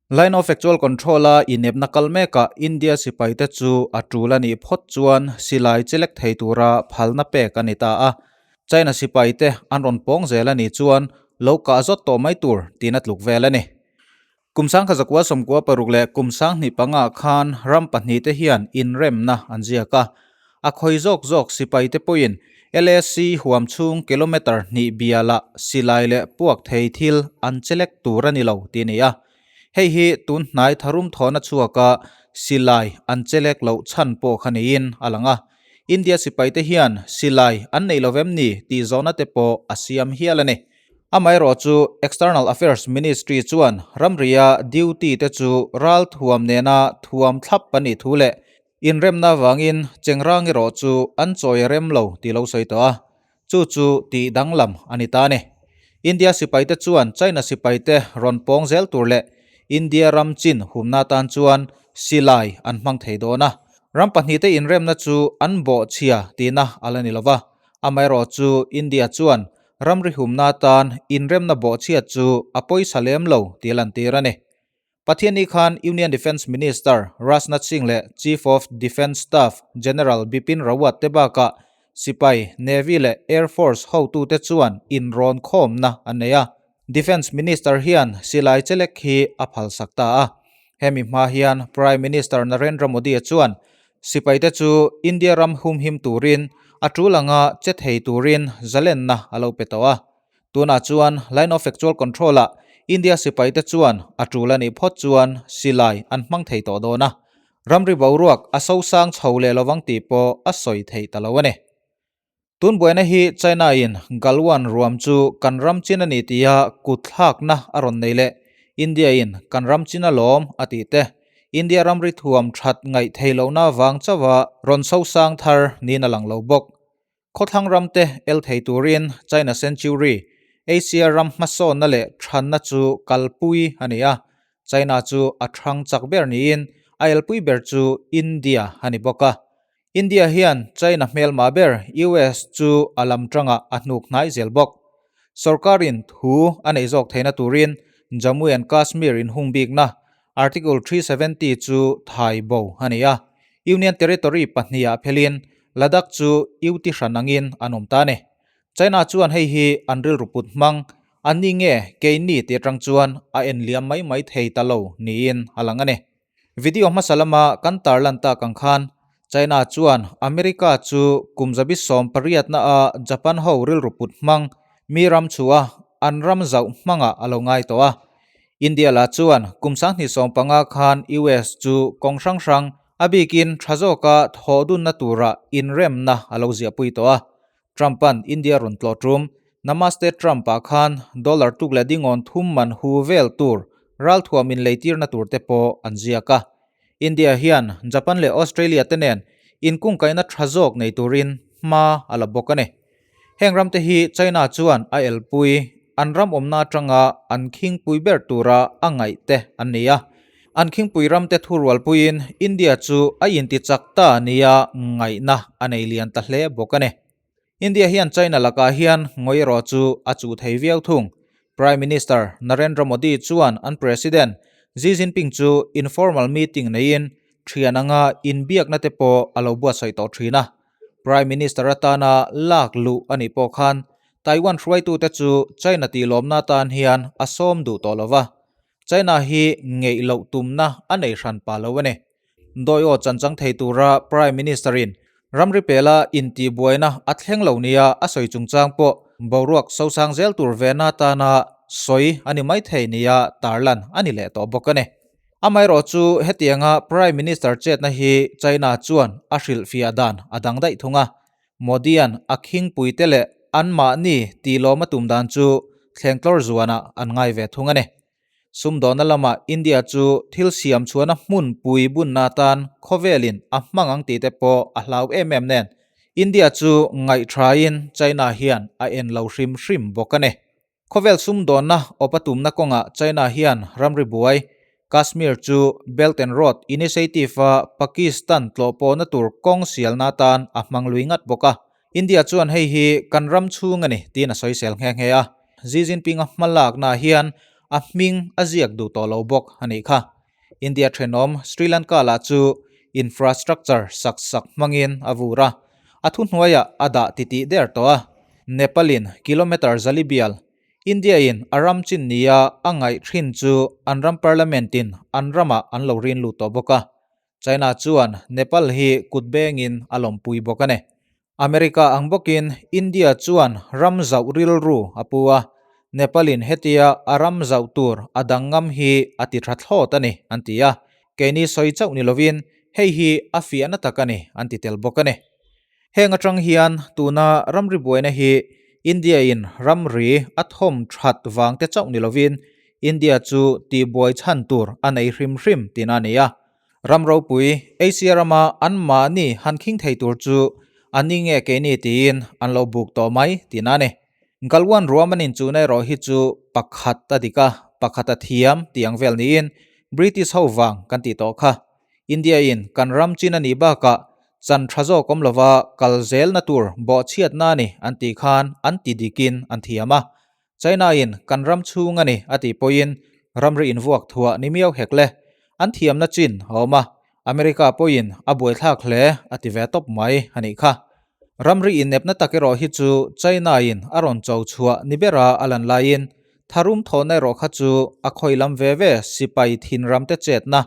Line of Actual Control-a inepna kal mekah India sipaite chu a tul a nih phawt chuan silai chelek thei tura phalna pek a ni ta a. China sipaite an rawn pawng zel a nih chuan lo kah zawt tawh mai tur tiin a tluk vel a ni. Kum 1996 leh kum 2005 khan ram pahnihte hian inremna an ziak a. A khawi zawk zawk sipaite pawhin LAC huam chhung kilometre hnih bialah silai leh puak thei thil an chelek tur a ni lo tih a ni a. Hei hi tun hnai tharum thawhna chhuaka silai an chelek loh chhan pawh kha niin a lang a. India sipaite hian silai an neih lo vem ni tih zawhna te pawh a siam hial a ni. Amaherawh chu External Affairs Ministry chuan ramria duty te chu ral thuam nena thuam thlap a nih thu leh Inremna avangin Chengrang erawh chu an chawi a rem lo tih lo sawi tawh a, chu chu tih danglam a ni ta a ni. India sipaite chuan China sipaite rawn pawng zel tur leh India ram chin humna atan chuan silai an hmang thei dawn a, ram pahnihte inremna chu an bawhchhia tihna a la ni lo va, amaherawh chu India chuan ramri humna atan inremna bawhchhiat chu a pawisa lem lo tih a lantir a ni. Pathianni khan Union Defence Minister Rajnath Singh leh Chief of Defence Staff General Bipin Rawat te bakah sipai, Navy leh Air Force hotute chuan inrawn khawmna an nei a. Defence Minister hian silai chelek hi a phalsak ta a. Hemi hma hian Prime Minister Narendra Modi-a chuan sipaite chu India ram humhim turin a tul anga che thei turin zalenna a lo pe tawh a. Tunah chuan Line of Actual Control-ah India sipaite chuan a tul a nih phawt chuan silai an hmang thei tawh dawn a, ramri boruak a sosang chho leh lovang tih pawh a sawi theih ta lo a ni. Tun buaina hi China-in Galwan ruam chu kan ram chin a ni tia kut thlakna a rawn nei leh India-in kan ram chin a lawm a tih te, India ramri thuam that ngaih theih lohna vang chauha rawn sosang thar niin a lang lo bawk. Khawthlang ramte el thei turin China Century, Asia ram hmasawnna leh thanna chu kalpui a ni a, China chu a thang chak ber niin a elpui ber chu India a ni bawk a. India hian China hmelma ber US chu a lam tangah a hnuk hnai zel bawk. Sorkarin thu a neih zawk theihna turin Jammu and Kashmir inhung bikna Article 370 chu thai bo a ni a, Union Territory pahnihah phelin Ladakh chu UT hran angin an awm ta a ni. China chuan hei hi an rilru put hmang, an ni nge keini tih atang chuan a en liam mai mai thei ta lo niin a lang a ni. Video hmasa lama kan tarlan tak ang khan China chuan America chu kum zabi 18 na a Japan ho rilru put hmang mi ram chhuah an ram zauh hmangah a lo ngai tawh a. India lah chuan kum 2015 khan US chu kawng hrang hrang A bikin tha zawka thawh dunna tura inremna a lo ziahpui tawh a. Trump-a'n India rawn tlawh tum, Namaste Trump-ah khan dollar tuk leh dingawn thum man hu vel tur ralthuam inleitirna tur te pawh an ziak a. India hian Japan leh Australia te nen inkungkaihna tha zawk nei turin hma a la bawk a ni. Heng ramte hi China chuan a elpui, an ram awmna atanga an khingpui ber tura a ngaih te an ni a. An khingpui ramte thurualpuiin India chu a intichak ta nia ngaihna a nei lian ta hle bawk a ni. India hian China lakah hian ngawi erawh chu a chuh thei viau thung. Prime Minister Narendra Modi chuan an President Xi Jinping chu informal meeting neiin thian anga inbiakna te pawh a lo buatsaih tawh thin a. Prime Minister atana lak luh a nih pawh khan Taiwan hruaitute chu China tihlawmna atan hian a sawm duh tawh lo va, China hi ngeih loh tumna a nei hran pah lo a ni. Dawi aw chanchang thei tura Prime Minister-in ramri pela intihbuaina a thleng lo nia a sawi chungchang pawh boruak sosang zel tur vena atana sawi a ni maithei nia tarlan a ni leh tawh bawk a ni. Amaherawh chu hetianga Prime Minister chetna hi China chuan a hrilhfiah dan a dang daih thung a, Modi-a'n a khingpuite leh anmahni tihlawm a tum dan chu thlengtlawr zuanah an ngai ve thung a ni. Sumdawhna lamah India chu thil siam chhuahna hmunpui bunna atan khawvelin a hmang ang tih te pawh a hlau em em nen, India chu ngaihṭhain China hian a en lo hrim hrim bawk a ni. Khawvel sumdawnna awp a tumna kawngah China hian ramri buai, Kashmir chu Belt and Road Initiative-a Pakistan tlawhpawhna tur kawng sialna atan a hmang lui ngat bawk a. India chuan hei hi kan ram chhung a ni tiin a sawisel nghe nghe a. Xi Jinping-a hmalakna hian a hming a ziak duh tawh lo bawk a nih kha. India thenawm Sri Lanka lah chu infrastructure sak sak hmangin a vur a, a thuhnuaiah a dah titih der tawh a. Nepal-in kilometre zali bial India-in a ram chin nia a ngaih thin chu an ram parliament-in an ramah an lo rin lut tawh bawk a. China chuan Nepal hi kut bengin a lawmpui bawk a ni. America ang bawkin India chuan ram zauh rilru a pu a, Nepal-in hetia a ram zauh tur a dang ngam hi a ti tha thlawt a ni an ti a, keini sawi chauh ni lovin hei hi a fiahna tak a ni an ti tel bawk a ni. Heng atang hian tuna ramri buaina hi India-in ramri a thawm that vang te chauh ni lovin India chu tihbuai chhan tur a nei hrim hrim tihna a ni a. Ram ropui Asia rama anmahni han khing thei tur chu a ni nge keini tiin an lo buk tawh mai tihna a ni. Galwan ruahman inchuhna erawh hi chu pakhat a dik a, pakhat a thiam tih ang vel niin British ho vang kan tih tawh kha. India-in kan ram chin a nih bakah chan tha zawk awm lova kal zelna tur bawhchhiatna a ni an tih khan an ti dikin an thiam a. China-in kan ram chhung a ni a tih pawhin ramri invuak thuah ni miau hek le. An thiamna chin a awm a, America pawhin a buaithlak hle a ti ve tawp mai a nih kha. Ramri innepna tak erawh hi chu China-in a rawn cho chhuah ni bera a lan laiin tharum thawhna erawh kha chu a khawi lam ve ve sipai thin ramte chetna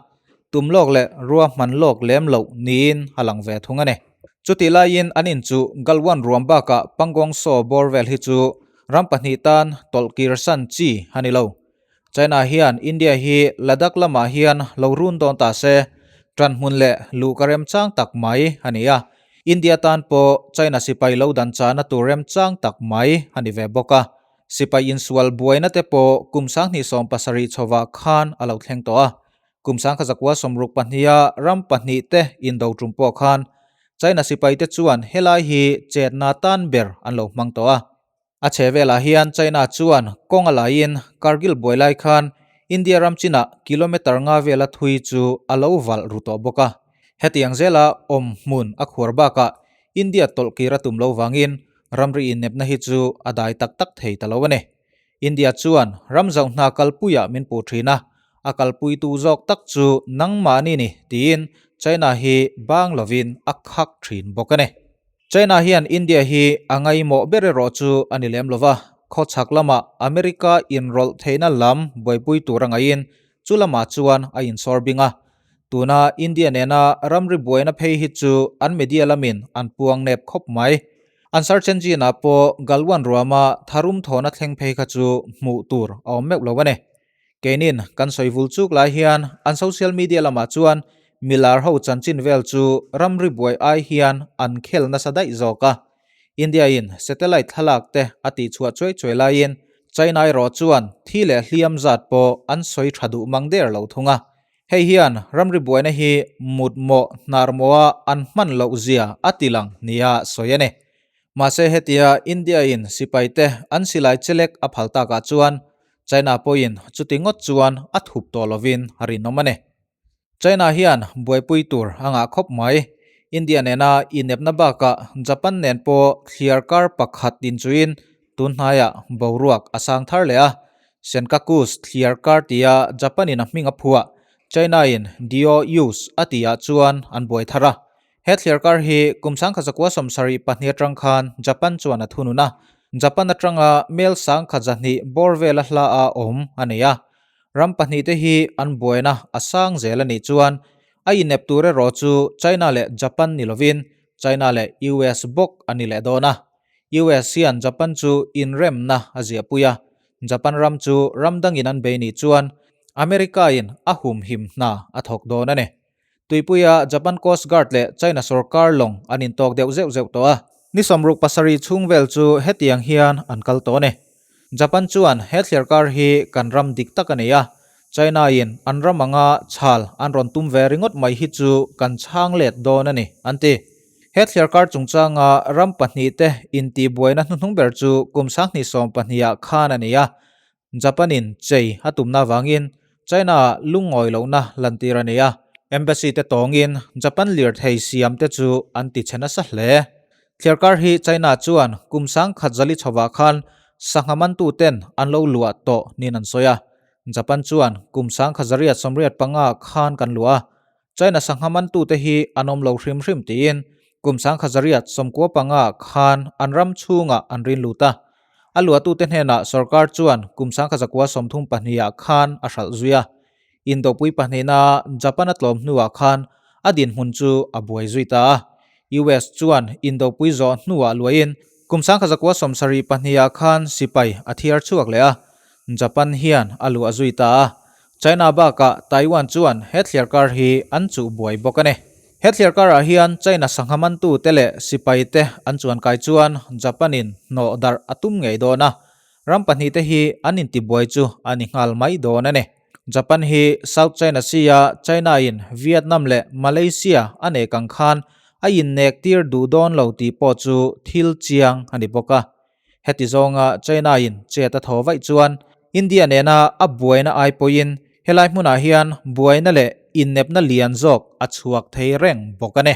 tum lawk leh ruahman lawk lem loh niin a lang ve thung a ni. Chutih laiin an inchuh Galwan ruam bakah Pangong Tso bawr vel hi chu ram pahnih tan tawlh kirsan chi a ni lo. China hian India hi Ladakh lamah hian lo run dawn ta se, tanhmun leh luhka remchang tak mai a ni a. India tan pawh China sipai lo dan chahna tur remchang tak mai a ni ve bawk a. Sipai insual buaina te pawh kum 2017 chhovah khan a lo thleng tawh a. Kum 1962-a ram pahnih te indo tum pawh khan China sipai te chuan helai hi chetna tan ber an lo hmang tawh a. A chhe velah hian China chuan kawng a laiin Kargil buai lai khan India ram chinah kilometre nga vela thui chu a lo valh ru tawh bawk a. Hetiang zela awm hmun a khuar bakah India tawlh kir a tum lo vangin ramri innepna hi chu a dai tak tak thei ta lo a ni. India chuan ram zauh hna kalpuiah min puh thin a, a kalpuitu zawk tak chu nangmahni ni tiin China hi bang lovin a khak thin bawk a ni. China hian India hi a ngaihmawh ber erawh chu a ni lem lova, khawchhak lamah America inrawlh theihna lam buaipui tur a ngaihin chu lamah chuan a insawr bing a. Tuna India nena ramri buaina phei hi chu an media lamin an puang nep khawp mai. An search engine ah pawh Galwan ruama tharum thawhna thleng phei kha chu hmuh tur a awm meuh lo a ni. Keinin kan sawi vul chuk lai hian an social media lamah chuan milar ho chanchin vel chu ramri buai ai hian an khel nasa daih zawk a. India in satellite thlalak te a tih chhuah chuai chuai laiin China erawh chuan thi leh hliam zat pawh an sawi tha duh mang der lo thung a. Hei hian ramri buaina hi mutmawh hnarmawha an hman loh zia a ti lang nia sawi a ni. Mahse hetia India in sipai te an silai chelek a phal takah chuan China pawhin chuti ngawt chuan a thup tawh lovin a rinawm a ni. China hian buaipui tur a ngah khawp mai. India nena inepna bakah Japan nen pawh thliar kar pakhat inchuin tun hnaiah boruak a sang thar leh a. Senkakus thliar kar tia Japan in a hming a phuah China in Diaoyus a tihah chuan an buai thar a. He thliarkar hi kum 1972 atang khan Japan chuan a thunun a, Japan atanga mel 1200 bawr vela hla a awm a nei a. Ram pahnihte hi an buaina a sang zel a nih chuan a inep tur erawh chu China leh Japan ni lovin China leh US bawk a ni leh dawn a. US hian Japan chu inremna a ziahpui a, Japan ram chu ram dangin an bei nih chuan America-in a humhim hna a thawk dawn a ni. Tuipuia Japan Coast Guard leh China sorkar lawng an intawk deuh zeuh zeuh tawh a. Ni 67 chhung vel chu hetiang hian an kal tawh a ni. Japan chuan he thliarkar hi kan ram dik tak a ni a, China-in an ram anga chhal an rawn tum ve ringawt mai hi chu kan chhang let dawn a ni, an ti. He thliarkar chungchanga ram pahnihte intihbuaina hnuhnung ber chu kum 2012-ah khan a ni a, Japan-in chei a tumna avangin China-ah lungngawi lohna lantir a nei a, embassy te tawngin Japan lirthei siam te chu an ti chhe nasa hle. Thliarkar hi China chuan kum 10,000 chhovah khan sangha mantuten an lo luah tawh niin an sawi a. Japan chuan kum 1885 khan kan luah a, China sangha mantute hi an awm lo hrim hrim tiin kum 1995 khan an ram chhungah an rin lut a. A luahtute hnenah sorkar chuan kum 1932 khan a hralh zui a. Indopui pahnihna Japan a tlawm hnuah khan a dinhmun chu a buai zui ta a. US chuan Indopui zawh hnuah luahin kum 1972 khan sipai a thiar chhuak leh a, Japan hian a luah zui ta a. China bakah Taiwan chuan he thliarkar hi an chuh buai bawk a ni. He thliarkarah hian China sangha mantute leh sipaite an chuan kai chuan Japan-in hnawh darh a tum ngei dawn a, Ram pahnihte hi an intibuai chu a ni nghal mai dawn a ni. Japan hi South China Sea-a China-in Vietnam leh Malaysia a nek ang khan a innek tir duh dawn lo tih pawh chu thil chiang a ni bawk a. Heti zawnga China-in chet a thaw vaih chuan India nena a buaina ai pawhin helai hmunah hian buaina leh innepna lian zawk a chhuak thei reng bawk a ni.